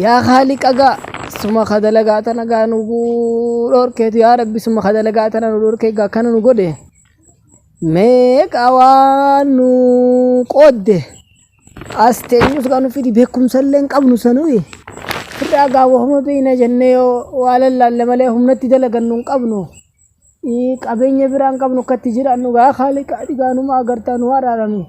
Yaa Khaaliqa gaa suma ka dalagaa tana gaa nu dhorkeetu yaa Rabbi suma ka dalagaa tana nu dhorkee gaa kana nu godhe meeqa waan nu qoodde as teenyus gaa nu fidi beekumsa illee hin qabnu sanuyi irraa gaa wahuma beeyna jennee yoo waa lallaalle malee humnatti dalagannu hin qabnu qabeenya biraa hin qabnu akkatti jiraannu gaa Khaaliqa gaa numa agartaa nu araarami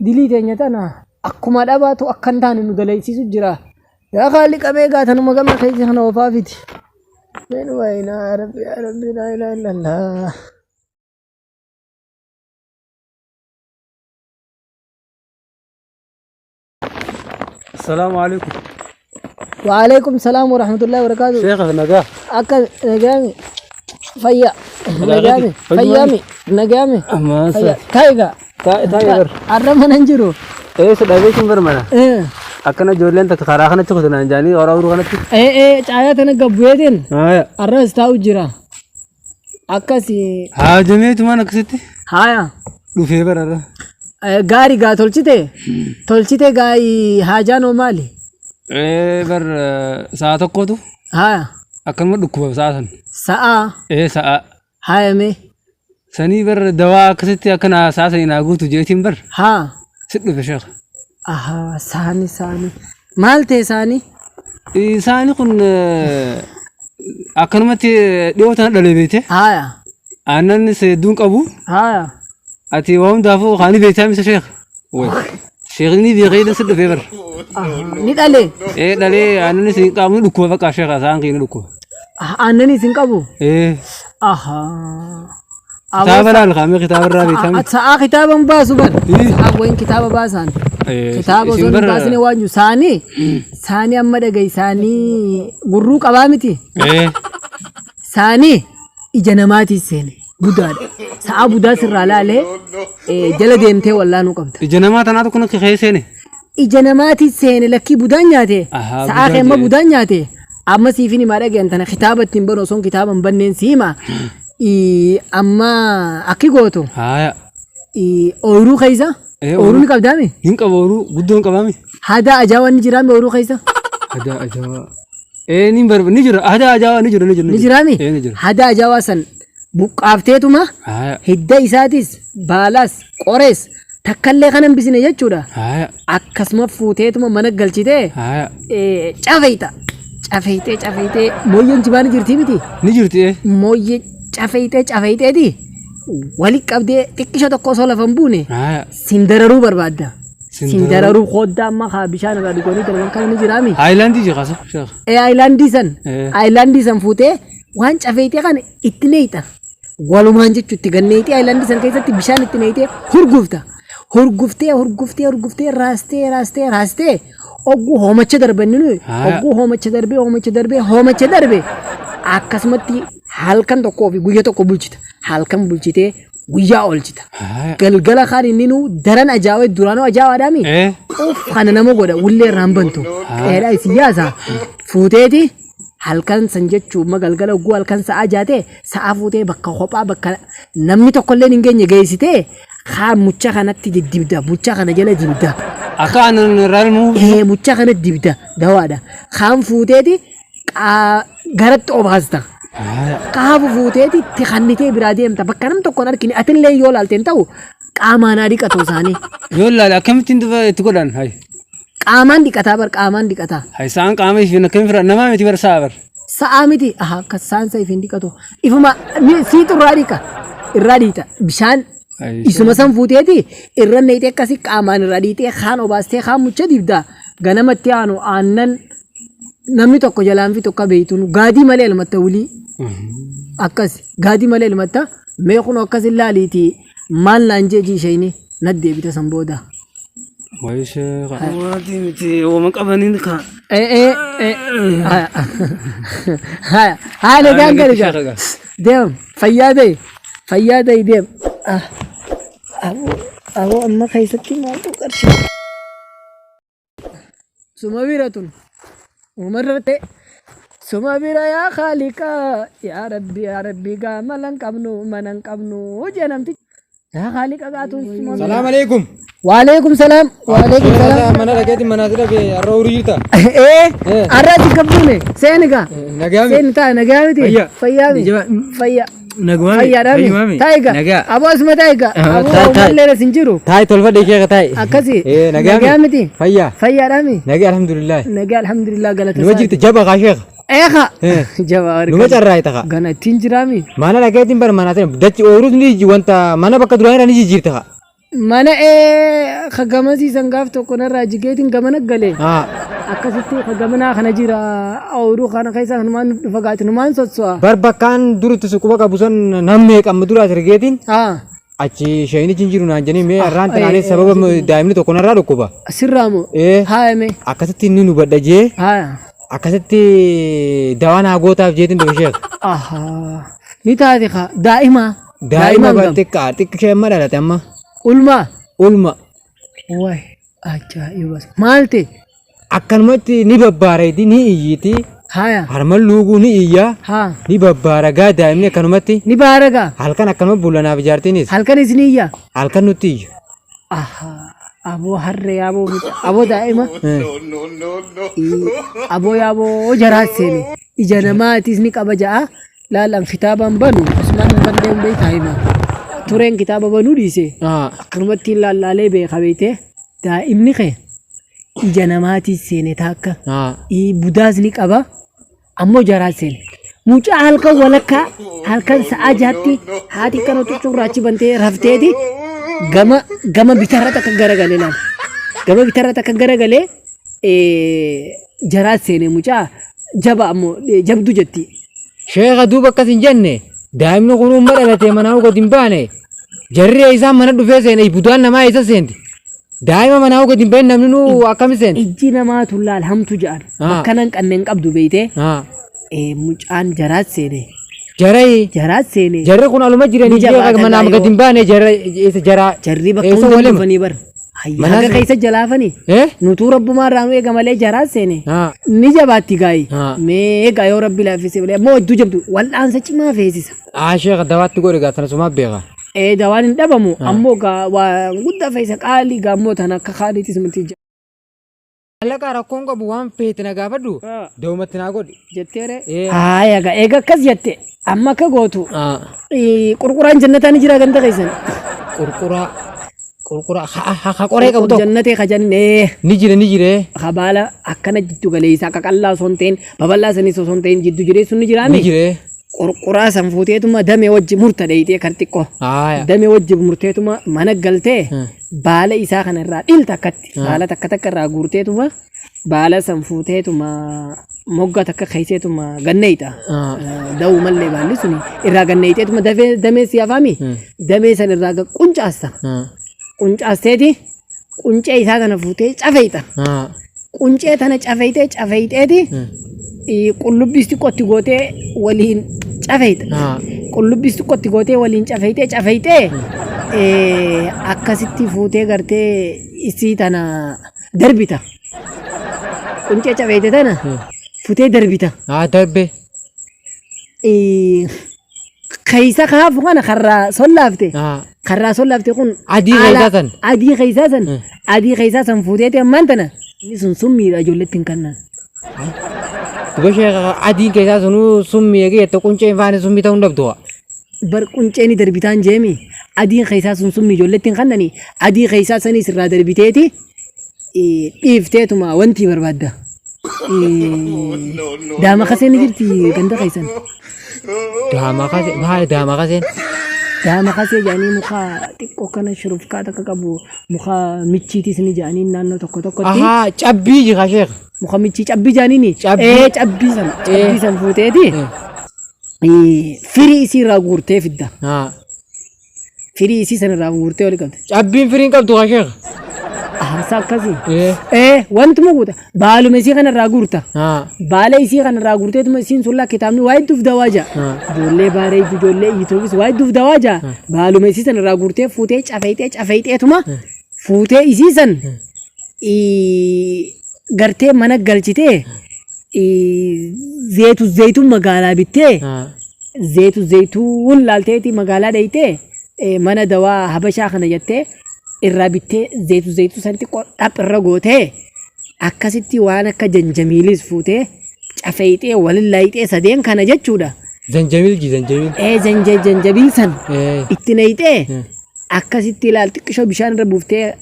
dilii teenya tana Akkuma dhabaatu akka hin taane nu dalaysiisu jira. Yaa Khaaliqa mee gaa tanuma gama keessa kana oofaa fiti. Mee nu waayinaa yaa Rabbi yaa Rabbi laa ilaaha illallah. Assalaamu alaikum. Waalaikum salaam wa rahmatullahi wa barakaatu. Sheekha nagaa. Akka nagaami fayya nagaami fayyaami nagaami Maasa. taayiga Taa'e taa'e bar. arra mana hin jiru. Eessa dhabeetiin bar mana. Eh Akkana ijoolleen takka karaa kanatti kutanaan jaanii horaa uruu kanatti. eh caayaa tana gabbu'eetiin Haaya. arras taa'u jira. Akkasi. Haajameetumaan akkasitti Haaya. dhufee bararra. Gaari gaa tolchite tolchite gaayi haajaan hoo maali? Ee bar sa'a tokkotu Haaya. akkanuma dhukkuba sa'a san. Sa'aa Ee sa'a. haaya mee. Sanii bar dawaa akkasitti akkana sa'a sanii naa guutu jeetiin bar Haa. si dhufe sheekh. Ahaa saani saani. Maal ta'e saani? Saani kun akkanumatti dhiyoo tana dhalee beekte. Haaya. Aannan hedduun qabu. Haaya. Ati waa hundaafuu kaani beektaa misa sheekh. Sheekni beekee si dhufee bar. Ni dhalee. Ee dhalee aannan isin qabu dhukkuba bakka sheekha saan kiina dhukkuba. Aannan isin qabu. Ee. Ahaa. Kitaaba laal kaamee kitaaba irraa beekame. Sa'aa kitaaba hin baasu bar. Sa'aa wayin kitaaba baasaan. Kitaaba osoo hin baasne waan jiru. Saanii saanii amma dhaga'i saanii gurruu qabaa miti. Saanii ija namaatiin seene budaadha. Sa'aa budaa sirraa laalee jala deemtee wallaanuu qabda. Ija namaa tanaatu kun akka keessa seene. Ija namaatiin seene lakkii budaan nyaate. Ahaa, Sa'aa budaan kee amma jedhe. budaan nyaate. Amma siifin himaa dhagayan tana kitaaba ittiin banu osoo kitaaba hin banneen si hima. Amma akki gootu Haaya. ooyiruu keessa Eh, ooyiruu ni qabdaami. Hin qabu ooyiruu guddoo hin qabaami. Hadaa ajaa'aa ni jiraami ooyiruu keessa. Hadaa ajaa'aa. Ee ni barba ni jira hadaa ajaa'aa ni jira ni jira. Ni jiraami. Ee ni jira. Hadaa ajaa'aa san buqqaafteetuma Haaya. hidda isaatis baalaas qorees takkallee kan hambisine jechuudha. Haaya. Akkasuma fuuteetuma mana galchitee Haaya. cafeeyta. Cafeeytee cafeeytee mooyyeen jibaa ni jirtii miti. Ni jirti ee. Mooyyee cafeeytee cafeeyteeti wali qabdee xiqqisho tokko osoo lafa hin buune Haaya. sin dararuu barbaadda. Sin Sin dararuu koddaa amma kaa bishaan irraa dhuganii darban kana ni jiraami. Haayilaandii jira kaasa. Sheekh. Ee aayilaandii san Eh. aayilaandii san fuutee waan cafeeytee kana itti neeyxa. Walumaan jechuun itti ganneeyxee aayilaandii san keessatti bishaan itti neeyxee hurgufta. Hurguftee hurguftee hurguftee raastee raastee raastee ogguu hoomacha darbanni nuyi Haa. ogguu hoomacha darbee hoomacha darbee hoomacha darbe akkasumatti halkan tokkoo fi guyya tokko bulchita. Halkan bulchitee guyyaa oolchita. Haa. Galgala kaan inni nu daran ajaa'ee duraanuu ajaawaadhaami. Eh. Uff kana nama godha wullee irraan bantu. Qeedhaa isin yaasa. Fuuteeti halkan san jechuun ma galgala ogguu halkan sa'aa jaatee sa'aa fuutee bakka kophaa bakka namni tokkolleen hin geenye geessitee kaa mucha kanatti diddibda mucha kana jala dibda. Akka aannan irraa ilmuu. Ee mucha kana dibda dawaadha. Kaan fuuteeti garatti obaasta. Kaafu fuuteeti itti kannitee biraa deemta bakka nam tokko hin argine atillee yoo laalte hin ta'u qaamaan haa dhiqatu isaanii. Yoo laale akkamittiin duba itti godhan hay. Qaamaan dhiqataa bar qaamaan dhiqataa. Hay sa'aan qaama ifiin akkamiin fira namaa miti bar sa'a bar. Sa'aa miti aha akka sa'aan sa ifiin dhiqatu. Ifuma siitu irraa dhiqa irraa dhiita bishaan isuma san fuuteeti irra neeyxee akkasi qaamaan irraa dhiitee kaan obaastee kaan mucha dibda ganamatti aanu aannan namni tokko jalaan fixu akka beeytuun gaadii malee elmatta wulii akkas gaadii malee elmatta mee kun akkas ilaaliiti maal naan jee jiishayni nat deebita san booda. Wayi sheekha. Waatii miti wama qabaniin ka. Ee ee ee haya haya haya nagaan gari gaa deem fayyaa ta'e fayyaa ta'e deem. Aboo aboo amma keessatti maaltu qarshii. Suma bira tun umarratti suma bira yaa Khaaliqa yaa Rabbi yaa Rabbi gaa mala hin qabnu mana hin qabnu jee namtichi. Yaa Khaaliqa gaatuun suma. Salaam alaikum. Waalaikum salaam. Waalaikum salaam. Mana dhageetti mana si dhage har'a horii jirta. Ee har'a si gabbuune seeni gaa. Nagaa miti. Seeni ta'a nagaa miti. Fayyaa. Fayyaa miti. Jaba- Fayyaa. Nagumaa miti. Fayyaadhaa Fayyumaa miti. miti. Taa'i gaa. Nagaa. Aboo asuma taa'i gaa. Ah, Aboo taa'i, taa'i. uummallee sin jiru. Taa'i tolfadhe sheekha taa'i. Akkasi. Ee nagaa Nagaa miti. Fayyaa. Fayyaadhaa miti. Nagaa alhamdulillah. Nagaa alhamdulillah galata Numa jirti jaba kaa sheekha. Eeqa. Eh. Jaba Numa harka. carraa ita kaa. Gana ittiin jiraami. Mana dhageetti bar mana ta'e dachi ooyiruus ni jijji wanta mana bakka duraan irraa ni jijjiirta kaa. Mana ee ka gamasiisan gaaf tokko narraa jigeetiin gamana galee. Haa. Akkasitti ka gamanaa kana jira ooyiruu kana keessa numaan dhufa gaati numaan sosso'a. Bar bakkaan duritti suquba qabu san nam meeqa amma dura as ergeetiin Haa. achi sheeyinichi hin jiru naan jedhanii mee har'aan eh, tanaanis eh, sababa daa'imni tokko narraa dhukkuba. Sirraa moo? Ee. Haaya mee. Akkasitti inni nu badha jee Haaya. akkasitti dawaa naa gootaaf jeetiin dhufe sheek. Ahaa. Ni taate kaa daa'ima. Daa'ima Daa'ima hangam? xiqqaa xiqqishee amma dhalate amma Ulmaa. ulma Waay ajaa'iba. Maal ta'e? akkanumatti ni babbaareeti ni iyyiti Haaya. harman luuguu ni iyya Haa. ni babbaara gaa daa'imni akkanumatti Ni baaragaa. halkan akkanuma bulanaaf ijaartiinis Halkan isin iyya. halkan nutti iyya. Ahaa. Aboo harree yaaboo mucaa. Aboo daa'ima. Aboo yaaboo jaraa seene. Ija namaatis ni qaba ja'a. Laalaan kitaabaan banu. Usmaan hin bannee hin beektaa hima. Tureen kitaaba banuu dhiise. Akkanumatti laallaalee beeka beeytee. Daa'imni kee ija namaatis seene taakka. Budaas ni qaba. Ammoo jaraa seene. Mucaa halkan walakkaa halkan sa'aa jaatti haati kana cuccurraa achi bantee rafteeti gama gama bitarratti akka garagalee laala. Gama bitarratti akka garagalee jaraa seene mucaa jaba ammoo jabdu jetti. Sheekha duuba akkas hin jenne daa'imni kun umma dhalatee manaa gadi hin baane jarri isaan mana dhufee seene budaan namaa isa seenti. Daa'ima manaa gadi hin bahin namni nuu akkami seenti. Ijji namaa tun laal hamtu ja'an. Bakka nan qanneen qabdu beeytee mucaan jaraa seene. Jarai Jaraa seene. jarri kun aluma jiranii Ni jabaatan sheekha manaa yoo. gadi hin baane jarra isa jaraa. Jarri bakka Eessa hunda walima? dhufanii bar. Manaa Haga seene. keessa jalaafanii. Eh? Nutuu rabbumaa irraa nu eega malee jaraa seene. Haa. Ni jabaatti gaayi. Haa. Mee egaa yoo rabbi laaffise malee ammoo hedduu jabdu wal'aansa cimaa feesisa. Haa sheekha dawaatti godhe gaa sana sumaa beeka. Ee dawaan hin dhabamu ammoo gaa waa guddaa feesa qaalii gaa ammoo tan akka qaaliitis miti. Maallaqa rakkoon qabu waan feete na gaafadhu dawumatti naa godhi. Jetteere. Ee. Haaya gaa eega akkas jette amma akka gootu qurquraan jannataa ni jira ganda keessan. Qurquraa qurquraa ha qoree qabu tokko. Jannatee kajanin ee. Ni jira ni jira. Kabaala akkana jiddu galeessa akka qal'aa osoo hin ta'in babal'aa sanis osoo hin ta'in jiddu jireessuun ni jiraami. Ni jira. Qurquraa san fuuteetuma damee wajji murta dheeyxee kan xiqqoo. Haaya. Damee wajji murteetuma mana galtee baala isaa kana irraa dhiilta akkatti. Baala takka takka irraa guurteetuma baala san fuuteetuma mogga takka keesseetuma ganneeyxa. Da'uu mallee baalli suni irraa ganneeyxeetuma dafee damee si hafaami. Damee san irraa quncaasta. Quncaasteeti quncee isaa kana fuutee cafeeyxa. Quncee tana cafeeyxee cafeeyxeeti qullubbiis xiqqootti gootee waliin cafeeyxa. Qullubbiis xiqqootti gootee waliin cafeeyxee cafeeyxee akkasitti fuutee gartee isii tana darbita. Quncee cafeeyxe tana fuutee darbita. Haa darbe. Keessa kaafu kana karraa sollaafte. Haa. Karraa sollaafte kun Adii keessaa san. Adii keessaa san. Adii keessaa san fuuteeti ammaan tana. Inni sun summiidha ijoolletti hin kennan. Duba sheekha adiin keessaa sunuu summii eegee jette quncee hin faane summii ta'uu hin dhabdu. Bar quncee ni darbitaan jeemi. Adiin keessaa sun summii ijoolletti hin kennani. Adii keessaa sanis irraa darbiteeti dhiifteetuma wanti barbaadda. Daama kasee ni jirti ganda keessan. Daamaa kasee maali daamaa kaseen? Daama kasee jedhanii muka xiqqoo kana shurufkaa takka qabu muka michiitis ni jedhanii naannoo tokko tokkotti. Ahaa cabbii jira sheekha. Muka michii cabbii jedhaniini. Cabbii. Ee cabbii san cabbii san fuuteeti. Firii isii irraa guurtee fidda. Haa. Firii isii san irraa guurtee oli qabda. Cabbiin firiin qabdu haa sheekh. Ahamsa akkasii. Ee. Ee wantuma guuta. Baaluma isii kana irraa guurta. Haa. Baala isii kana irraa guurteetuma isiin sun laa kitaabni waa hedduuf dawaa ja'a. Haa. Ijoollee baaree ijoollee iyyituufis waa hedduuf dawaa ja'a. Baaluma isii san irraa guurtee fuutee cafeexee cafeexeetuma fuutee isii san gartee mana galchitee zeetu zeytuun magaalaa bittee Haa. zeetu zeytuun laalteeti magaalaa dheeytee Mana dawaa habashaa kana jettee irraa bittee zaytu zaytuu san xiqqoo dhap irra gootee akkasitti waan akka janjamiilis fuutee cafeeyxee walin laayixee sadeen kana jechuudha. Zanjabiil ji zanjabiil. Ee janjabiil san Ee. itti nayxee akkasitti ilaal xiqqishoo bishaan irra buuftee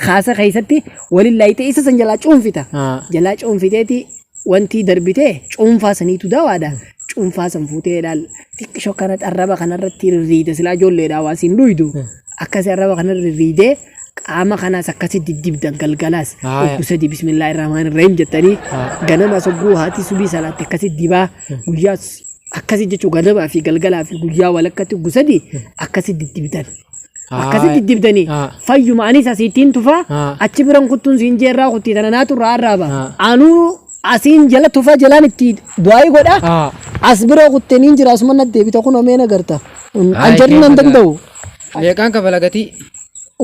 kaasa keessatti walin laayixee isa san jalaa cuunfita. Jalaa cuunfiteeti wanti darbitee cuunfaa saniitu dawaadha. Cuunfaa san fuutee ilaal xiqqishoo kana arraba kanarratti rirriida silaa ijoolleedhaa waa siin dhuydu. Akkasi arraba kana rirriidee qaama kanaas akkasi diddibdan galgalaas oggu sadi bismillaahi rahmaani rahiim jettanii ganamaas ogguu haati subii salaatte akkasi dibaa guyyaas akkasi jechuu ganamaa fi galgalaa fi guyyaa walakkatti oggu sadi akkasi diddibdan. Akkasi diddibdanii fayyuma anis asiittiin tufaa achi biran kuttuun siin jeerraa kuttii tana naatu irraa arraaba. Anuu asiin jala tufaa jalaan itti du'aayii godha. As bira kutteniin jira asuma natti deebita kun omeen agarta. An jarri nan danda'u. Meeqaan kafala gatii?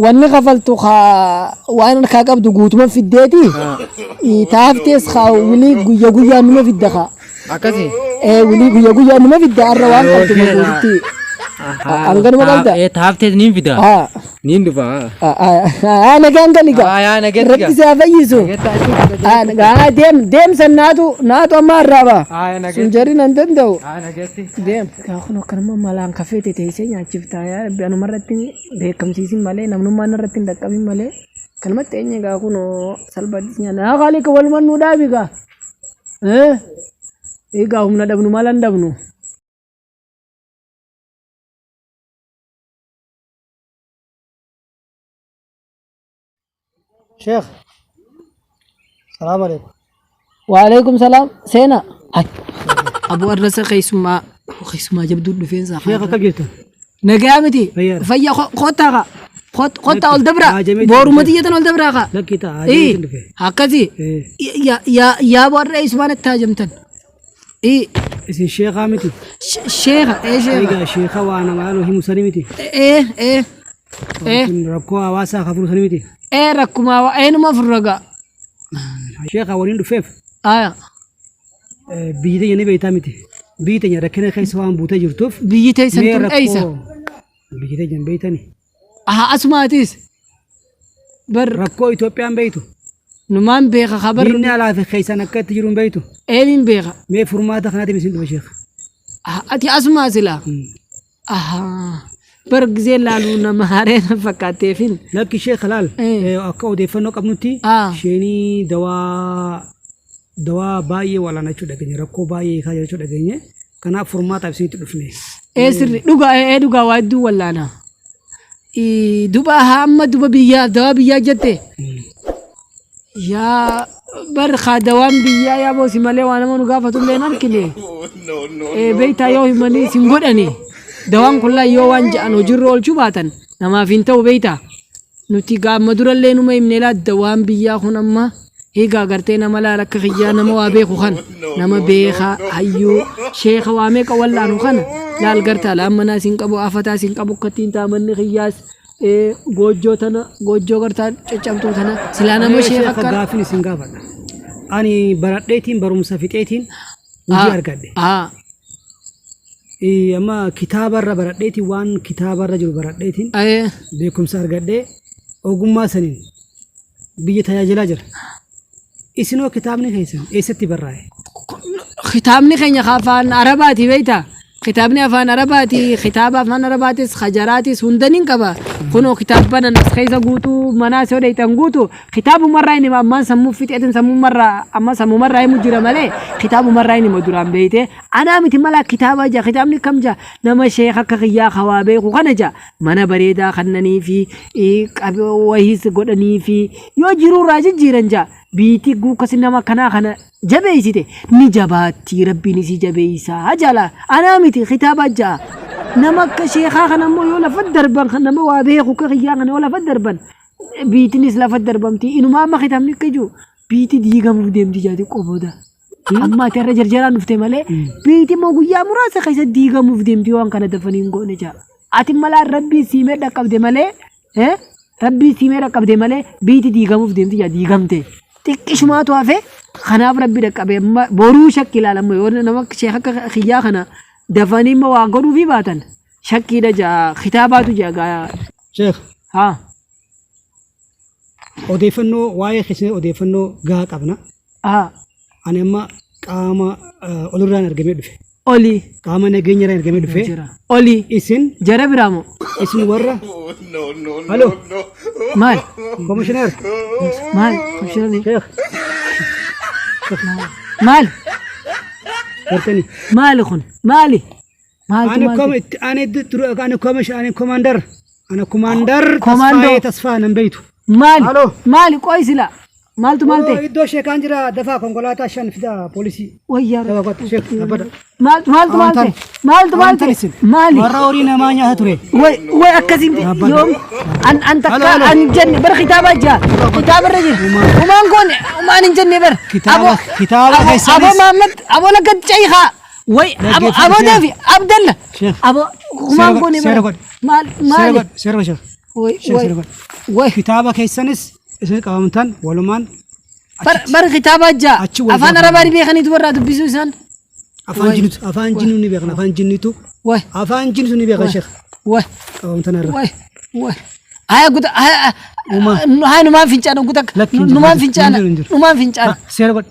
Wanni kafaltu kaa waan harkaa qabdu guutuma fiddeeti. Taaftees kaa wilii guyya guyyaan numa fidda kaa. Akkasi. Ee wilii guyya guyyaan numa fidda har'a waan qabdu guututti. Hanganuma qabda. Ee taaftees niin fida. Haa. Niin dhufa. Haa nagaan gali gaa. Haa nageetti Rabbi si haa fayyisu. Haa nagaa deem deem san naatu naatu amma har'aa ba'a. Haa Sun jarri nan danda'u. Haa nageetti. Deem. Gaa kun akkanuma malaan kafeete teessee nyaachiftaa yaa Rabbi anumarratti beekamsiisin malee namnummaan irratti hin dhaqqabin malee kanumatti eenyu gaa kunoo salphaatti nyaanna. Haa kaaliqa walumaan nuu dhaabi gaa. Egaa humna dhabnu maal hin dhabnu. Sheekh, salaam alaikum. Waalaikum salaam. Seena. Abu Arrasa keessummaa keessummaa jabduu dhufeensa. Sheekh akkam jirtu? Nagaa miti. Fayyaadha. Fayyaa kottaa kaa. Kottaa ol dabraa. Haajamee Booruma tiyyatan ol dabraa kaa. Lakki ta'a haajamee dhufe. Akkasi. Eh. Yaa Abu Arra eessumaan itti haajamtan. Isin sheekhaa miti. Sheekha ee sheekha. Egaa sheekha waa namaa nu himu sani miti. Ee ee. Ee. Kun rakkoo hawaasaa kafuru sani miti. Ee rakkumaa waa eenyuma furragaa. Sheekha waliin dhufeef Aya. biyyi teenya ni beektaa miti. Biyyi teenya rakkina keessa waan buutee jirtuuf Biyyi teessan mee tun eessa? rakkoo biyyi teenya hin beektani. Aha asumaatis. Bar Rakkoo Itoophiyaan beektu. numaan beeka kabar Diinni alaa fi keessaan akka itti jiru hin beektu. eenyuun beeka. Mee furmaata kanaatiin isin dhufe sheekha. Aha, Ati asumaa silaa. Aha. Bar gizee laaluu nama haree na fakkaatteefin. Lakki sheekh laal akka odeeffannoo qabnutti isheenii dawaa dawaa baay'ee walaanachuu dhageenye rakkoo baay'ee hiikaa jiraachuu dhageenye kanaaf furmaataaf isinitti dhufne. Ee sirri dhugaa ee dhugaa waa hedduu wallaana. Duba hamma duba biyyaa dawaa biyyaa jette. Yaa bar kaa dawaan biyyaa yaa boosi malee waa nama nu gaafatu illee hin argine. Beektaa yoo himanii sin godhani. Dawaan kun laa yoo waan ja'an hojiirra oolchuu baatan namaaf hin ta'u beektaa. Nuti gaamma durallee numa himne laa dawaan biyyaa kun amma egaa gartee nama laal akka kiyyaa nama waa beeku kana nama beekaa hayyuu sheeka waa meeqa wallaanu kana laal gartaa laan manaa sin qabu afataa sin qabu akkattiin taamanni kiyyaas goojjoo tana goojjoo gartaa caccabtuu tana silaa nama Mee sheeka sheekha akka gaafin isin gaafadha. Ani baradheetiin barumsa fixeetiin hojii argadhe. Amma kitaabarra baradheetiin waan kitaabarra jiru baradheetiin beekumsa argadhee ogummaa saniin biyya tajaajilaa jira. Isinoo kitaabni keessan eessatti barraa'e? Kitaabni keenya ka afaan Arabaati beektaa? Kitaabni afaan Arabaati, kitaaba afaan Arabaatis, hajaraatis hunda nin qaba. Kunoo kitaabban as keessa guutuu manaas yoo dheeytan guutu kitaabumarraa inni ammaan sammuu fixeetin sammumarraa amma sammumarraa himu jira malee kitaabumarraa inni hima duraan beeyte. Anaa miti malaa kitaaba ja kitaabni kam ja nama sheekha akka kiyyaa kawaa beeku kana ja mana bareedaa kannanii fi wahiis godhanii fi yoo jiruurraa jijjiiran ja biitii guukkasi nama akkanaa kana jabeeysite ni jabaattii rabbiin isii jabeeysaa jala anaa miti kitaaba ja'a nama akka sheekaa kana immoo yoo lafa darban kan nama waa beeku akka kiyyaa kana yoo lafa darban biitinis lafa darbamti inumaa amma kitaabni akka jiru biiti diigamuuf deemti jaati qobooda. Amma ati irra jarjaraan dhufte malee biiti immoo guyyaa muraasa keessa diigamuuf deemti waan kana dafanii hin goone jaa. Ati malaan rabbii siimee dhaqqabde malee Rabbii siimee dhaqqabde malee biiti diigamuuf deemti jaa diigamte. Xiqqishumaatu hafe kanaaf rabbi dhaqqabe amma boruu shakki ilaalamma yoo nama sheekh akka kiyyaa kana dafanii immoo waa godhuufii baatan Shakkiidha ja'a kitaabaatu ja'a gaa. Sheekh Haa. odeeffannoo waa'ee keessanii odeeffannoo gahaa qabna. Haa. Ani amma qaama olirraan argamee dhufe. Oli. Qaama nageenyarraan argamee dhufe. Oli. Isin Jara biraa moo? isin warra Halo Maal? komishineer Maal? Komishinarri. Sheekh Maal? gartanii. Maali kun? Maali? Maaltu Ani maal kom ta'e? ani dura ani komish ani komandar ani komandar Komandoo. Tasfaayee Tasfaa nan beeytu. Maali? Halo. Maali? Qoy sila. Maaltu maal ta'e? Iddoo sheekaan jira dafaa konkolaataa 5 fidaa poolisii. Wayyaa. Dafaa kottu sheek dhaabbadha. Maaltu maaltu maal ta'e? Maaltu maal Amantaan ta'e? isin. Maali? Warra horii namaa nyaata ture. Way way akkasiin yoom an an takka an jenne bar kitaaba jaa kitaaba irra jira umaan kun umaan hin jenne bar Kitaaba- kitaaba keessanis- abo Mahammad abo lakkatti ceekaa way abo Dhaggeeffadhu abo sheekh. deefi Abdalla Sheekh. abo umaan kun Seera bar godhi. maal Seera maali godhi seera godhi sheekh. way Sheekh way seera godhi. way Kitaaba keessanis isin qabamtan walumaan bar bar kitaaba jaa Achi wal afaan gaafa- arabaa ni beekaniitu barraa dubbisuu isaan afaan jinnitu afaan jinnu ni beekna afaan jinnitu way afaan jinnitu ni beekna sheekh way qabamtan irra. way way haya guta haya Uumaa. haya numaan fincaana guta Lakki hin jiru, numaan hin jiru, fincaana hin jiru. numaan fincaana Seera godhi.